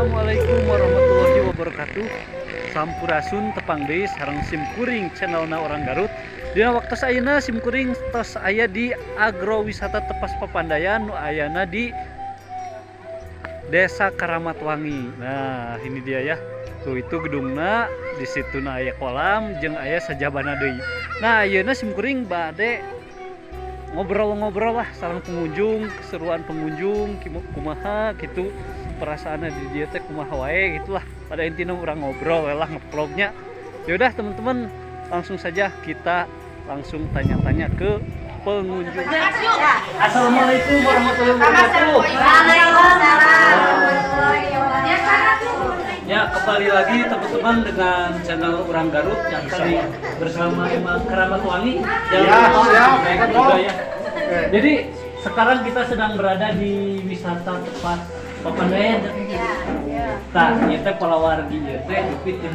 Assalamualaikum warahmatullahi wabarakatuh. Sampurasun, tepang deui sareng simkuring, channelna Orang Garut. Dina waktu ayeuna simkuring tos aya di Agrowisata Tepas Papandayan nu ayana di Desa Karamatwangi. Nah, ini dia ya. Tuh, itu gedungna, di situ na aya kolam jeung aya sajabana deui. Nah, ayeuna simkuring bade ngobrol-ngobrol lah sareng pengunjung, keseruan pengunjung kumaha gitu, perasaannya di dieu teh kumaha wae gitulah. Pada intinya urang ngobrol lah, ngevlognya. Yaudah teman-teman, langsung saja kita langsung tanya-tanya ke pengunjung. Assalamualaikum warahmatullahi wabarakatuh. Ya, kembali lagi teman-teman dengan channel Orang Garut yang tadi bersama Emang Keramat Wangi. Jangan Ya, lupa siap. Like juga ya. Jadi sekarang kita sedang berada di wisata Tepas Papandayan. Nah, ieu teh palawargi ieu teh dupi tim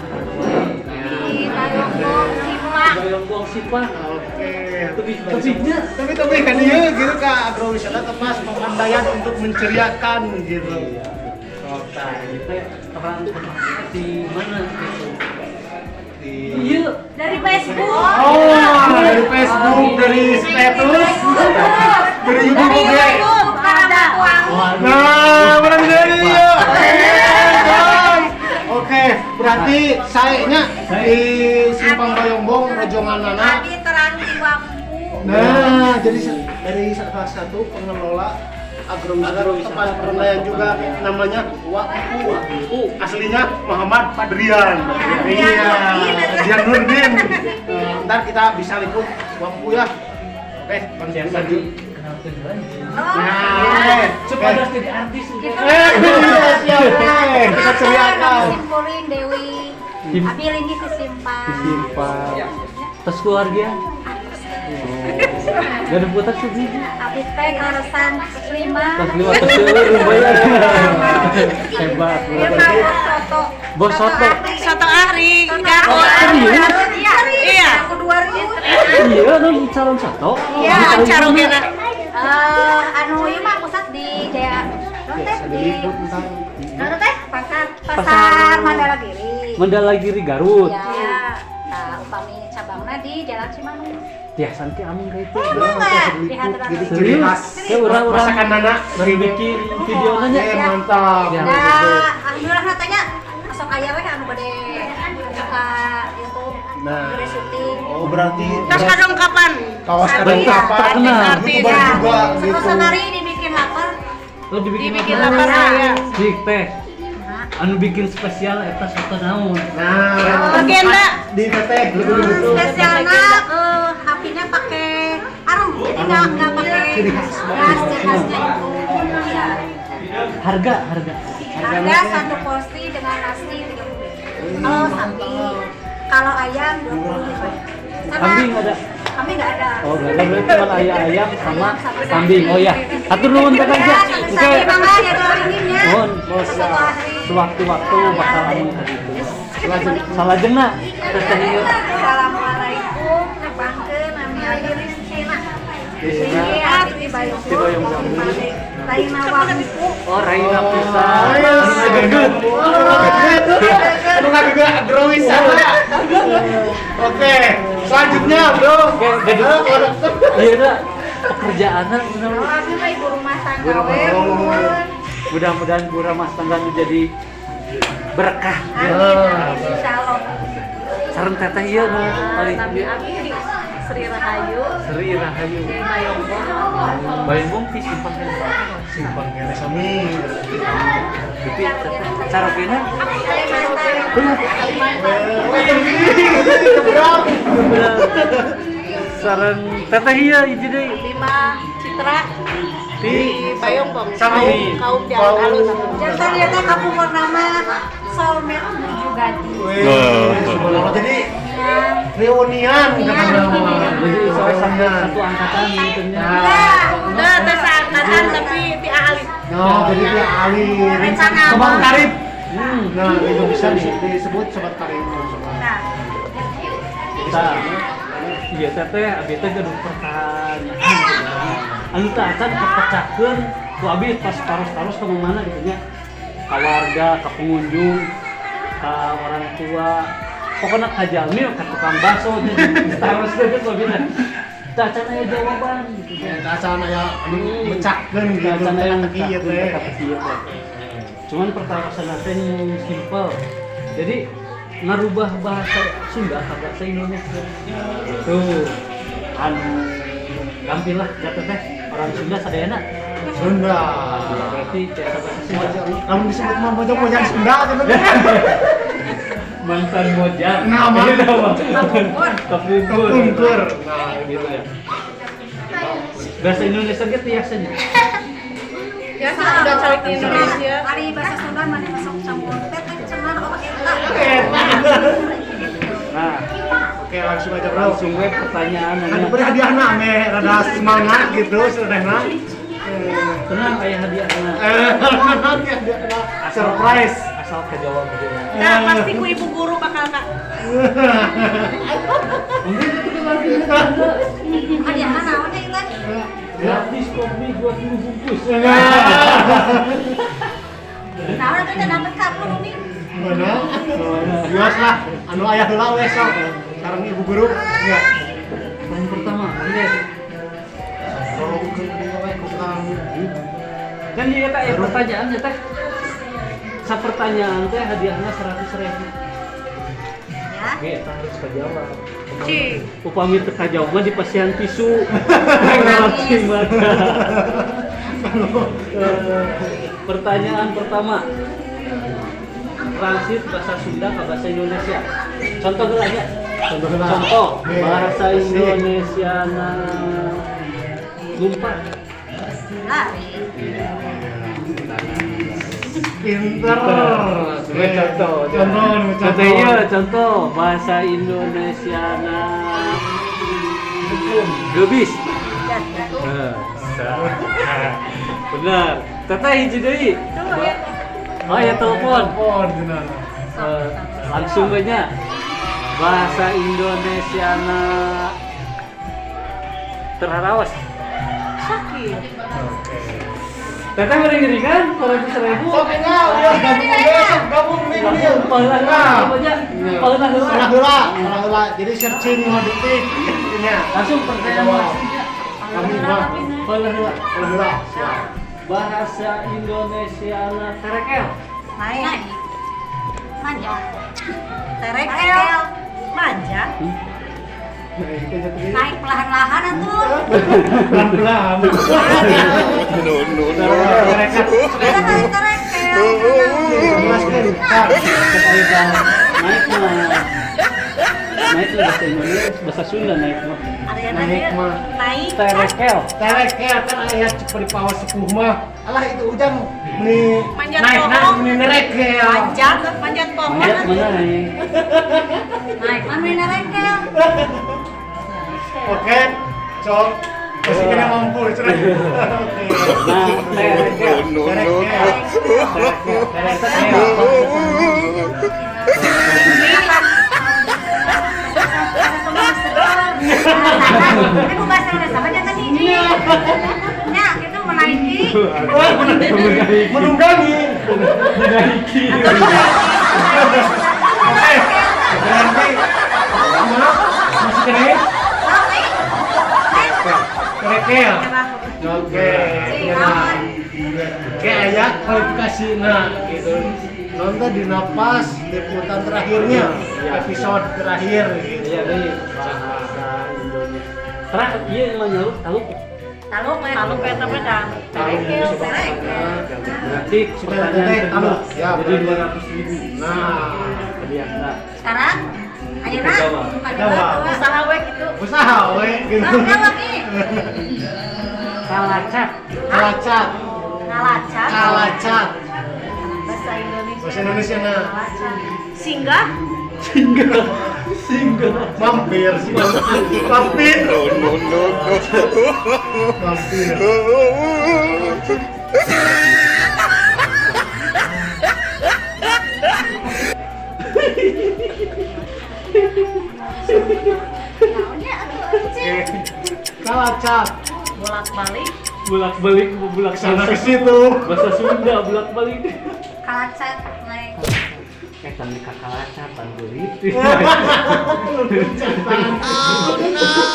Bayongbong Simpang. Oke. Lebih lebihnya Tapi tapi kan iya gitu ke agrowisata Tepas Papandayan untuk menceriakan gitu. Kota ieu teh terang di mana gitu. Di Iya. Dari Facebook. Oh, dari Facebook, dari status, dari YouTube Dari oke. YouTube Keramat Wangi. Waduh. Nah, orang dari ya. Oke, berarti sayanya di Simpang Bayongbong Rojonganana. Abi terang di Wampu. Nah, jadi dari salah satu pengelola agrowisata Agrowisata Tepas Papandayan juga namanya Wampu. Aslinya Muhammad Padrian. Iya, Padrian Nurdin. Ntar kita bisa liput Wampu ya. Oke, langsung Biasa lanjut. dikenalkan lagi. Nah, oke. Supaya jadi artis. Kita Eh, iya, siap. Oke, kita ceriakan. Simkuring Dewi. Abi linggih di Simpang. Di Simpang. Terus keluarga? Gak ada putar sih. Abi teh kaleresan 5. Kelas 5 terus lumayan. Hebat. Ieu mah bos soto. Bos soto. Soto Ahri Garut. Serius? Iya. Iya. Aku 2000. Iya, nu calon soto. Iya, Carogena. Eh, anu ieu mah pusat di Jaya. Naon teh di Diliput tentang Naon teh? Pasar Pasar Mandalagiri. Mandalagiri Garut. Iya. Nah, upami cabangna di Jalan Cimanuk. Tiasan ki amung ka itu. Emang nggak? Di haturan. Jadi ciri Serius? khas Ya urang-urang masakan Nana bikin video nanya. Eh, mantap. Ya. Nah, alhamdulillah natanya sok aya we anu bade buka YouTube, Nah. bade syuting. Oh, berarti Terus kadang kapan? kawas kadang Iya. kapan Terkenal. Artis. YouTuber Ya, juga terus gitu. senari dibikin lapar. Lo dibikin, Dibikin lapar saya. Cik teh. Anu bikin spesial eta soto naon? Nah, Legenda. di teteh lebih gitu. Spesialnya apinya pakai areng, jadi nggak pakai Ciri khas gas, ciri khasnya itu. Iya. Harga, harga. Harga satu porsi dengan nasi 30. Kalau sapi, kalau ayam 25. Sama Kambing ada. Kambing nggak ada. Oh, nggak ada, berarti cuma ayam ayam sama kambing. Oh ya. Hatur nuhun teteh. Ya, sampai Oke. mangga ya kalau inginnya. Nuhun. Soto Ahri. Sewaktu-waktu bakal anu ka ditu. Salajengna teteh ieu. Assalamualaikum, nepangkeun nami abdi Rizkina. Rizkina. Iya, abdi di Bayongbong. Di Bayongbong. Raina Wampu. Oh, Raina pisan. Anu ngageget. Anu ngageget agrowisata. Oke, selanjutnya, Bro. Oke, jadi iya dah pekerjaannya bener. Abdi mah ibu rumah tangga Ibu rumah we. tangga. Mudah-mudahan ibu rumah tangga menjadi berkah. Amin, amin, insyaallah. Sareng teteh ieu nu paling Nami abi Sri Rahayu Sri Rahayu. di Bayongbong. Bayongbong ti Simpang kan. Simpang kene sami. Tapi carogena Kalimantan. Keberang. Sareng teteh ieu hiji deui. Lima Citra Di di Bayongbong. Sama. Kaum di alun-alun. Jantan ya teh kapungkur nama soulmate menuju gadis. Wih, subhanallah. Jadi reunian kata Jadi soal satu angkatan gitu nya. Nah, teh seangkatan tapi ti alit. No, jadi dia Ali. Rencana Sobat apa? karib. Hmm. Nah, itu bisa disebut sobat karib. Nah, Tah. Iya teteh abi teh gaduh pertanyaan. Anu teh acan kepecahkeun ku abi pas taros-taros ka mana gitu nya. Ka warga, ka pengunjung, ka orang tua. Pokoknya ka jalmi, ka tukang bakso harus teh lebih cacan aya jawaban gitu. Ya, cacan aya anu mecahkeun gitu. Cacan aya teka-teki teh. Teka-teki teh. Cuman pertarosan teh nu simpel. Jadi ngarubah bahasa Sunda ke bahasa Indonesia. Tuh. Anu gampil lah jatuh teh orang Sunda sadayana. Sunda. Berarti biasa bahasa Sunda. Kamu disebut mah mojang-mojang Sunda gitu. Mantan mojang. Nah, kapungkur. Kapungkur. Nah, gitu ya. Bahasa Indonesia gitu ya saja. Ya, udah cari di Indonesia. Ari bahasa Sunda mana masuk campur teh teh cenah oh eta. Nah, oke langsung aja bro. Langsung we pertanyaan. Anu beri hadiahna meh rada semangat gitu saudara. Tenang aya hadiahna. Hadiahna surprise. Asal kejawab aja. Nah, pasti ku ibu guru bakal kak. Mungkin itu lagi ada. Hadiahna naon nya ieu? Gratis kopi 20 bungkus. Nah, orang teh dapat kapan umi? Mana? Bias lah, anu ayah heula we sok. Sareng ibu guru. Ya. Pertanyaan pertama, ini. Tolongkeun ieu we ku kamu. Kan ieu teh aya pertanyaan ya teh. Sapertanyaan teh hadiahna 100.000. Ya. Oke, eta harus kajawab. Cing. Upami teu kajawab mah dipasihan tisu. Ngarti mata. Pertanyaan pertama. Transit bahasa Sunda ke bahasa Indonesia. Contoh heula nya. Contoh bahasa Indonesia na lumpat. Lari. Pinter. Contoh. Contoh. Iya, contoh bahasa Indonesia na gebis. Benar. Teteh hiji deui. Oh ya telepon. Langsung aja. Bahasa Indonesia na terharawas. Sakit. Oke. Teteh ngeri-ngeri kan? 100.000. Sok enggak, ya gabung besok gabung nih. Paheula heula. Jadi searching 5 detik. Ini langsung pertanyaan langsungnya. Kami mah paheula heula. Paheula. Siap. Bahasa Indonesia na terekel. Naik. Manja. Terekel. Manja. Naik perlahan-lahan atuh. Pelan-pelan. No no no. Naik terekel. Naik mah. Naik bahasa Indonesia, bahasa Sunda naik mah. Naik mah. Naik. Terekel. Terekel kan aya ceuk di pawas sepuh mah. Alah itu ujang meni manjat naik pohon. Meni nerekel. Manjat pohon. Manjat mana naik? Naik mah meni nerekel. Oke, cok. Masih kena mampu, cerah. Oke. Nah, terekel. No no no. Terekel. Ini bahasa Indonesia banyak tadi. Ya, itu menaiki. Menunggangi. Menaiki. Oke. Berarti masih kena? Terekel. Oke. Oke, aya kualifikasi nah gitu. Nonton di napas liputan terakhirnya, episode terakhir gitu. Iya, deui bahasa Indonesia. Terakhir ieu mah nyaluk taluk. Taluk taluk eta mah dah. Terekel, terekel. Berarti pertanyaan kedua. Ya, jadi 200.000. Nah, hadiahna. Sekarang ayeuna Jawab. Usaha we gitu. Usaha we gitu. Kalacak. Kalacak. Kalacak. Kalacak. Bahasa Indonesia. Bahasa Indonesia nah. Singgah. Singgah. Singgah. Mampir sih. Mampir. No no no. Mampir. Kalacak. Bolak-balik. Bolak-balik, bolak Sana ke situ. Bahasa Sunda bolak-balik. Kalacat naik. Eh, tadi kakalacatan beurit.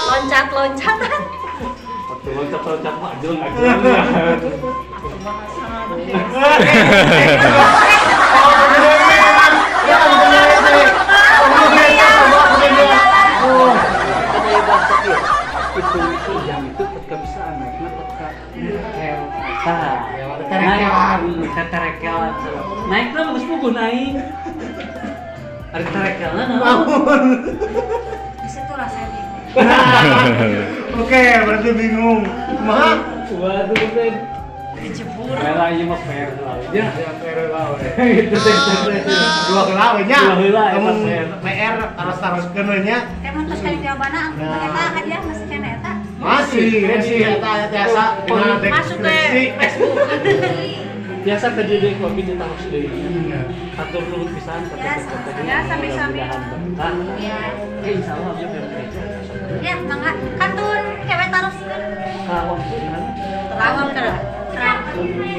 Loncat-loncatan. Waktu loncat-loncat mah ajeng ajeng. Ya, Ada bahasa ieu. Itu jam itu ketika bisa naikna ketika kel. Tah, Terekelan. naik terekelan. Naikna geus puguh naik. Ari terekelna naon? Disitulah saya bingung. Oke, berarti bingung. Kumaha? Waduh, Ben. Dijebur. Rela ieu mah fair lah. Ya. Gitu teh teh. Dua heula we nya. Dua heula, eta Lamun fair. PR taros-taroskeun we nya. Kayak mun terus kali jawabanna Nah. eta hadiah masih kena eta. Masih, masih eta aya tiasa dina Masuk ke deskripsi. Facebook. Biasa ke dia kopi di tahu deui. Hatur nuhun pisan ka Ya, teteh. Ya, sami-sami. Mudah-mudahan berkah. Ya. Oke, insyaallah abdi beres. Ya, mangga kantun kewe taroskeun. Ka waktu Lawang ke.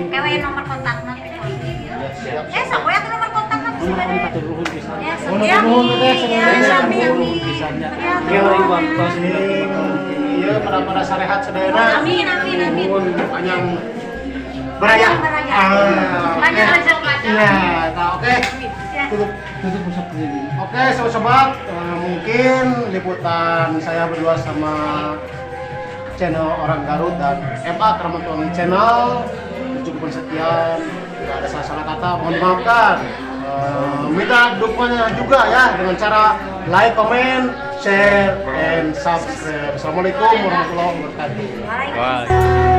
Kewe nomor kontakna. Siap. Eh, sok we atuh nomor kontakna bisa Nuhun bade. hatur nuhun pisan. Ya, Nuhun, sami. nuhun, teteh, Ya, sami. sami. Pisannya. Ya, Oke, lain waktu Iya, pada pada sarehat sadayana. Amin, amin, amin. Nuhun panjang beraya. Beraya. Ah, Panjang oke. rezeki. Iya, nah, oke. Ya. Tutup. Tutup pusat ini. Oke, sobat-sobat, mungkin liputan saya berdua sama channel Orang Garut dan MA Keramat Wangi Channel cukup sekian. Jika ada salah-salah kata, mohon dimaafkan. Minta dukungannya juga ya dengan cara like, comment, share, and subscribe. Assalamualaikum warahmatullahi wabarakatuh. Waalaikumsalam.